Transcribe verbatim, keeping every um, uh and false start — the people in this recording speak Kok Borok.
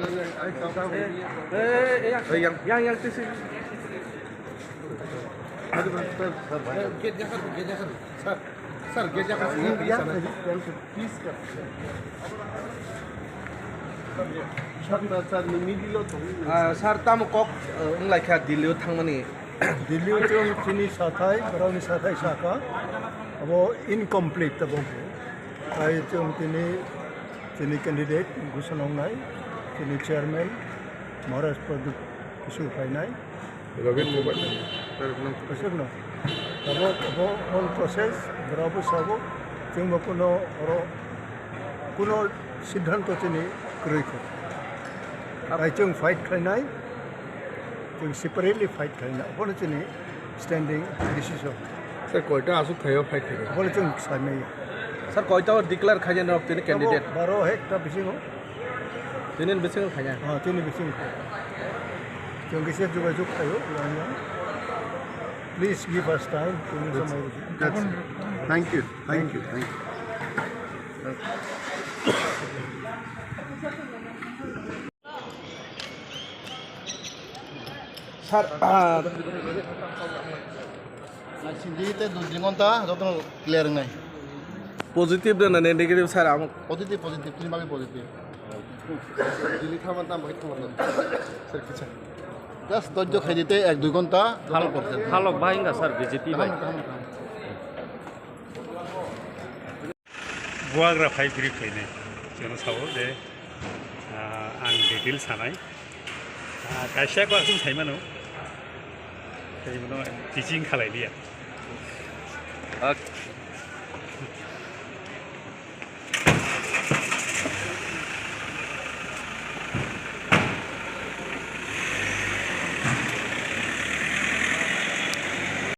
Eh, eh, yang, yang, yang, yang, sir, sir. Sir, sir, gate jaga, gate jaga, sir. Sir, gate jaga, sir, please, sir. Please, sir. Sir, sir, ni middle o thang. Ah, sir, tamo kok, eh, wng lai kha Delhi o thangmani? Delhi o chwng chini sathai, borokni sathai saka, abo incomplete tabok. Tai chwng tini, chini candidate gusonong nai, chini chairman Maharaj Pradyut kisu phainai. Login mobile. Kisukno. Abo, abo whole process, borok bo sabo, chwng bo kuno oro, kuno siddhanto chini kwrwi kho. Tai chwng fight khlainai. Chwng separately fight khlaina, obono chini standing decision. Sir, koita aswk thaio fight khlaio? Obono chwng saimaya. Sir, koita o declare khaina rok tini candidate? Baro hekta bisingo. Tini bisingo khaina? Ah, tini bisingo khaina. Chwng kisa jogajog khlaio, yang yang. Please give us time, tini samai. That's it. Thank you, thank you, thank you. Sir, ah, Sindi te dui ghonta joto clear wngnai. Positive da na negative, sir? Amo positive, positive, tini bagwi positive. Delhi thangma tam bagwi thangma tam. Sir, kicha. Just dojjo khaidi te ek dui ghonta. Phalok, phalok bahai wngkha, sir, B J P bai. Kaham, kaham, kaham. Bubagra phai phiri phainai, chwngno sao je, ah, ang detail sanai. Ah, kaisa ko aswk sai mano, sai mano teaching khalai liya. Ok.